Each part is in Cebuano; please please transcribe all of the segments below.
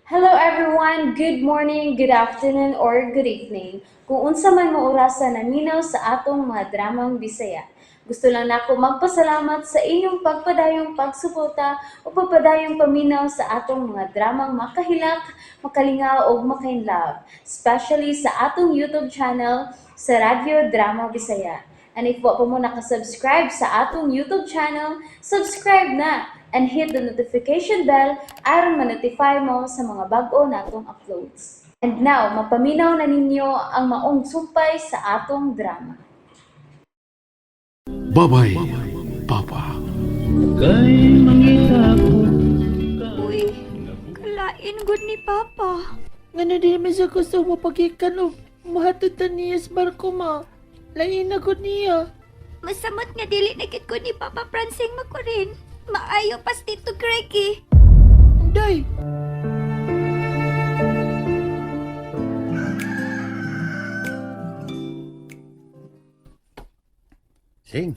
Hello everyone! Good morning, good afternoon, or good evening. Kung unsa man mo orasa naminaw sa atong mga dramang Bisaya. Gusto lang nako magpasalamat sa inyong pagpadayong pagsuporta o pagpadayong paminaw sa atong mga dramang makahilak, makalingaw ug makainlove, especially sa atong YouTube channel sa Radyo Drama Bisaya. And if wa pa mo nakasubscribe sa atong YouTube channel, subscribe na and hit the notification bell aron ma-notify mo sa mga bag-o natong uploads. And now, mapaminaw na ninyo ang maong sumpay sa atong drama. Babay, Papa. Uy, kalain gud ni Papa. Ngano di man siya gusto mo pagikan og mahatod ta niya sa barko, ma. Lain na gud niya. Masamot nga dili na gid ko ni Papa Francing makurin. Maayo pas dito, Greggy. Inday. Sing.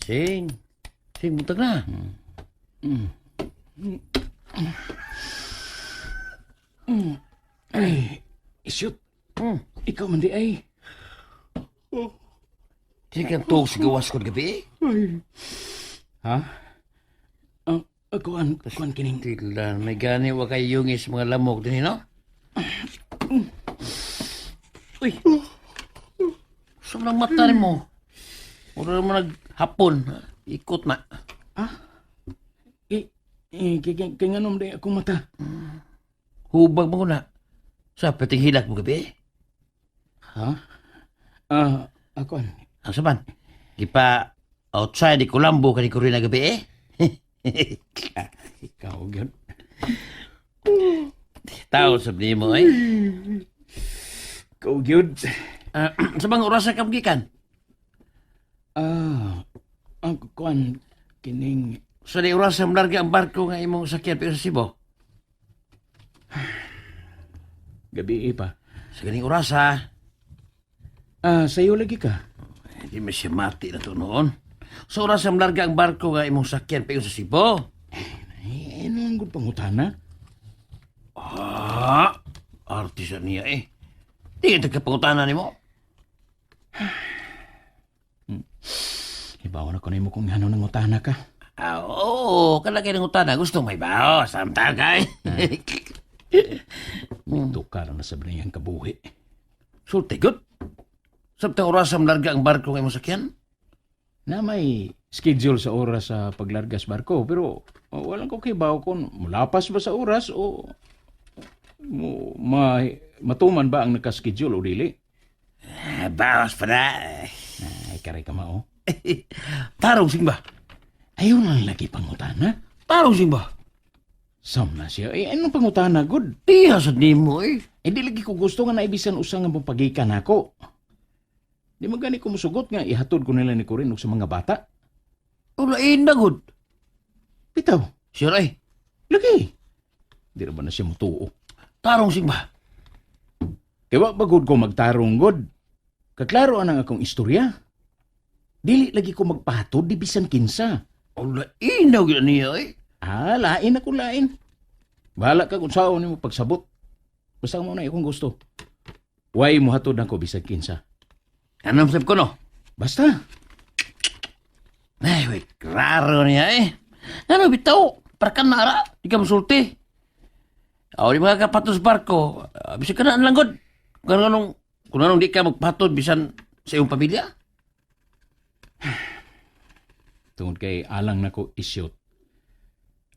Sing. Sing, buntag na. Ay, isyot. Ikaw man di ay. Sing kang tuog sa gawas ko gabi. Ha? Ah, kuan, kuan kining. Tila, may gani wa kay yungis mga lamok din, no? Uy. Sobrang mata ni mo. Mura mo naghapon. Ikot na. Eh, eh, kay kay kay nganom di akong mata. Hubag mo ko na. Sa pating hilak mo gabi. Ha? Ah, akuan. Ang saban. Di pa outside di Colombo kani ko rin na gabi eh. Ikaw gyud. Tao sa mo eh. Ikaw gyud. Ah, sa bang oras ka gikan? Ah, ang kuan kining Sa di oras sa larga ang barko nga imong sakyan pero sa Cebu. gabi eh pa. Sa ganing oras ha. Ah, sayo lagi ka. Hindi mo siya mati na to noon. Sa oras sa larga ang barko nga imong sakyan pero sa Cebu. Eh, ano ang gud pangutana? Ah, artista niya eh. Di ka pangutana nimo. Ibaw na ko nimo kung ano nang utana ka. Ah, oo, kalagay ng utana. Gusto may bao. Samtang kay. Tukar na sa ang kabuhi. Sulti, good. Samtang oras sa larga ang barko nga imong sakyan. Na may schedule sa oras sa paglargas barko pero oh, walang ko kibaw kung mulapas ba sa oras o mo, ma, matuman ba ang nakaschedule o dili. Ah, bawas pa na. Ay, karay ka mao. Tarong sing ba? Ayaw na lang lagi pangutana. Tarong sing ba? Sam na siya. Eh, anong pangutana, good? Diha sa nimo eh. Eh, di lagi ko gusto nga naibisan usang nga pagikan ako. Di man gani ko musugot nga ihatod ko nila ni Corinne og sa mga bata. Ulain na good. Bitaw, Sure ay. lagi. Di ra ba na siya mutuo? Tarong sing ba? Kay wa ba gud ko magtarong god. Kaklaro anang akong istorya. Dili lagi ko magpahatod di bisan kinsa. Ulain na gyud niya eh. Ah, lain ako lain. Bahala ka kung saan nimo pagsabot. Basta mo na akong gusto. Way mo hatod nako bisan kinsa. Anong sab ko no? Basta. Ay, wait, klaro niya eh. Ano bitaw? Para ka na ara, di ka musulti. Aw, di mga kapatos barko, ah, bisan ka na ang langgod. Kung anong di ka magpatod bisan sa iyong pamilya. Tungod kay alang nako isyot.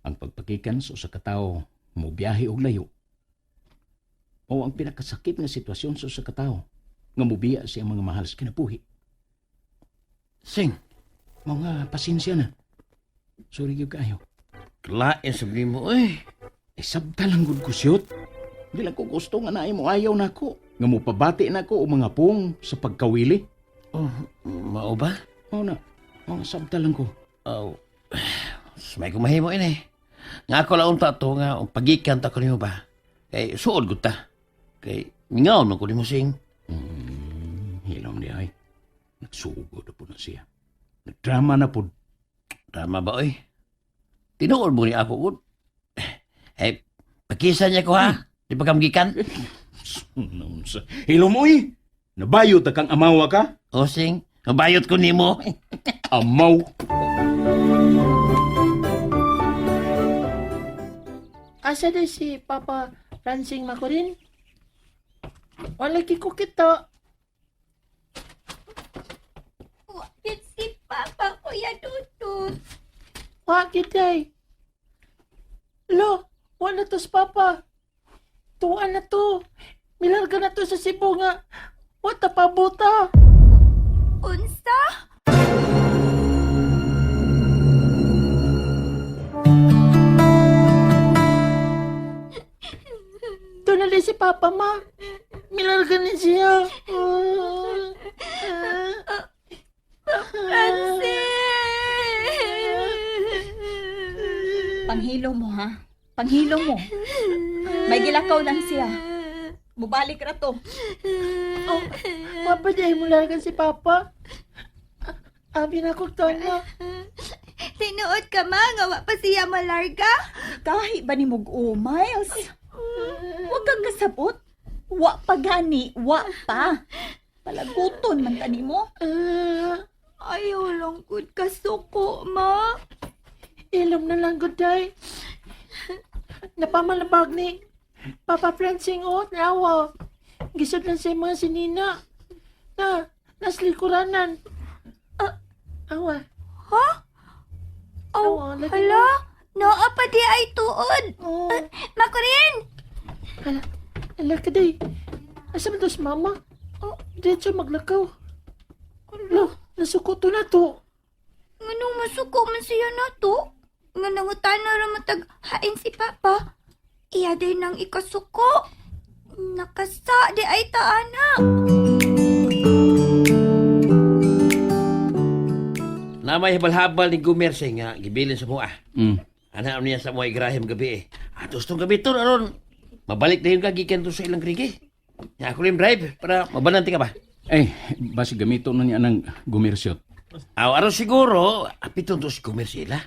Ang pagpakikan sa usa ka tawo mo biyahe og layo. O ang pinakasakit nga sitwasyon sa usa ka tawo nga mobiya sa iyang mga mahal sa kinabuhi. Sing, Mga pasensya na. Sorry gyud kaayo. klain sa mo eh. Eh, sabta lang gud ko siyot. Di lang ko gusto nga naay mo ayaw nako. Nga mo pabati nako o mga pong sa pagkawili. Oh, mao ba? O na, mga sabta lang ko. Oh, may kumahimo ini. Nga ako lang unta to nga ang pagikan ta ko nimo ba. Kay suod gud ta. Kay mingaw man ko nimo sing. Hilom di ay. Nagsugod na po na siya. Nagdrama na po. Tama ba oy? Tinuod mo ni ako gud. Eh, Pakisan niya ko ha. Di pa kamgikan. Unsa? Hilom oy. Nabayot ta kang amawa ka? Osing, mabayot ko nimo. Amaw. Asa na si Papa Francing Makurin? Wala ko kita. Wa gyud si Papa, Kuya Dudut. Wa gid ay. Lo, wala to si Papa. Tuan na to. Milarga na to sa Cebu nga. Wa ta pabuta. Unsa? Doon na si Papa, ma. Milarga na siya. Francine! Panghilo mo ha. Panghilo mo. May gilakaw lang siya. Mubalik ra to. Oh, Papa, di mo larga si Papa. Abi na ko na. Tinuod ka ma, nga wa pa siya malarga. Kahi ba ni mog o, Miles? Huwag kang kasabot. Wa pa gani, wa pa. Palaguton man tani mo. Ah, Ayaw lang gud kasuko, ma. ilom na lang, good day. Napamalabag ni Papa Francing, oh, nawa. Gisod lang sa mga sinina. Na, nas likuranan. Ah, awa. Ha? Oh, Awa, lagi hala. Naa pa di ay tuod. Oh, Makurin! hala, hala ka day. Asa man to si mama? Oh, diretso maglakaw. Lo, nasuko to na to. Nganong masuko man siya na to? Nga nangutana ra matag hain si Papa. Iya din nang ikasuko. Nakasa di ay taana. Na may habal-habal ni Gumerse nga gibilin sa mua. Ana niya sa mga igrahim gabi eh. Atos tong gabi to aron mabalik na yun ka gikan to sa ilang krigi. Ya ako rin drive para mabanante ka ba? Eh, basi gamito na niya ng gumersyot. Aw aron siguro apiton to si Gumerse ila.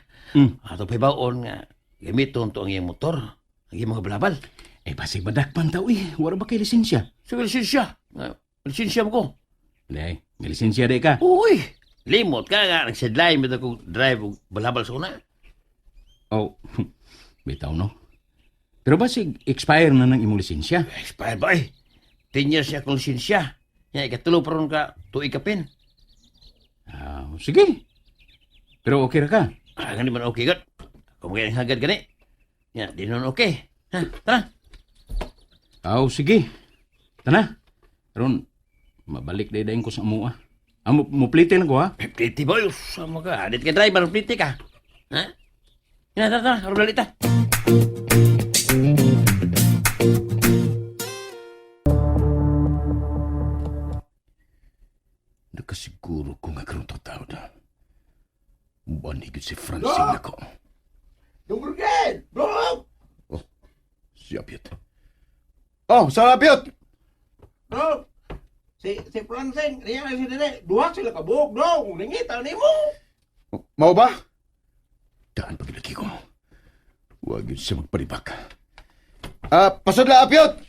Ato pa baon nga gamiton to ang iyang motor, ang iyang mga balabal. Eh, basi madakpan tao eh. Wala ba kay lisensya? Sige lisensya. Nga, lisensya mo ko. Hindi, may lisensya di ka. Uy, limot ka nga nagsidlay mo kong drive og balabal sa una. Oh, bitaw no. Pero basig expire na ng imong lisensya. Expire ba eh? 10 years siya akong lisensya. Ya ikatulo pa ron ka tuig kapin. Ah, sige. Pero okay ra ka. Ah, gani man okay gud. Kung mga hagad gani. Ya, di nun okay. Ha, tara. Aw, sige. Tana. Ron, mabalik day dayon ko sa amoa. Ah, muplite lang ko ha. Pliti boy, sama ka. Adit ka driver, pliti ka. Ha? Ya, tara, tara. Aron dali ta. Nakasiguro ko nga karon tao na. Mubanhigit si Francine nako. Dungurgen! Bro! Oh, si Apiot. Oh, sa Apiot! Bro! Si Francine, niya na si Dede. Duha sila ka buhok, bro. Ningita nimo. Mao ba? Daan pagilaki ko. Huwag yun siya magpalibak. Ah, pasudla Apiot!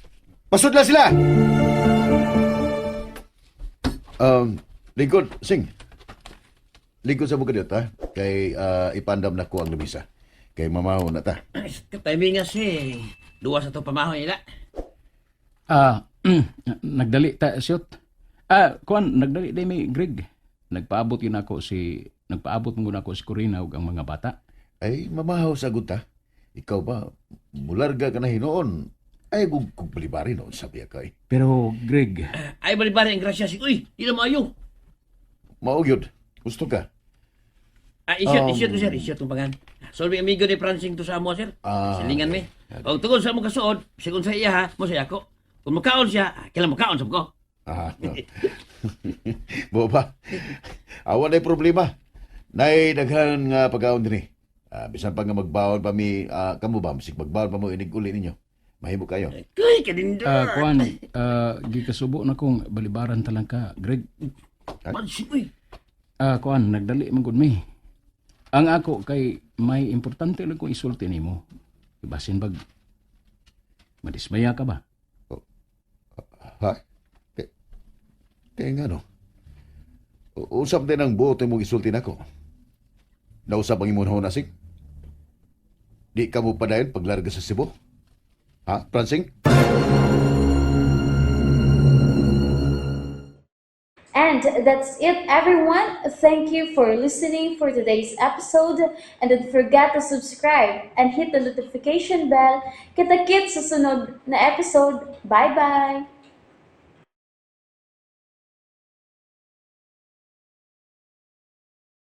Pasudla sila! Lingkod, sing. Lingkod sa bukid ha? Kay ipandam na ko ang lamisa. Kay mamaho na ta. Timing nga si. Duwa sa to pamahon nila. Ah, nagdali ta siyot. Ah, kuan nagdali day may Greg. Nagpaabot yun ako si nagpaabot mo ako si Corina ug ang mga bata. Ay, mamahaw sagot ta. Ikaw ba, mularga ka na hinoon. Ay, kung balibari noon, sabi ka eh. Pero Greg, Ay balibari ang grasya si. Uy, di na maayo. Mao gyud. Gusto ka? Ah, isyot, isyot ko sir, isyot tong pangan. Solve amigo ni Francine to sa amo sir. Ah, Silingan mi. Og tungod sa among kasuod, sigon sa iya ha, mo sa ako. Kung makaon siya, ah, kailan makaon sa ko. Ah, no. Bo ba? Awa na problema. Nay daghan nga pagkaon dinhi. Ah, bisan pa nga magbaon pa mi, kamo ba masig magbaon pa mo inig uli ninyo. Mahimo kayo. Kay kanindo. ah, kuan gikasubo na kong balibaran ta lang ka, Greg. Francine, uy. Ah, kuan nagdali man gud mi. Ang ako kay may importante lang kong isulti nimo. Basin bag Madismaya ka ba? Ha? Kay nga no? Usap din ang buot mong isulti nako. Nausap ang imong na, Sing? Di ka mo padayon paglarga sa Cebu? Ha, Pransing? And that's it, everyone. Thank you for listening for today's episode. And don't forget to subscribe and hit the notification bell. Kita-kits sa sunod na episode. Bye-bye!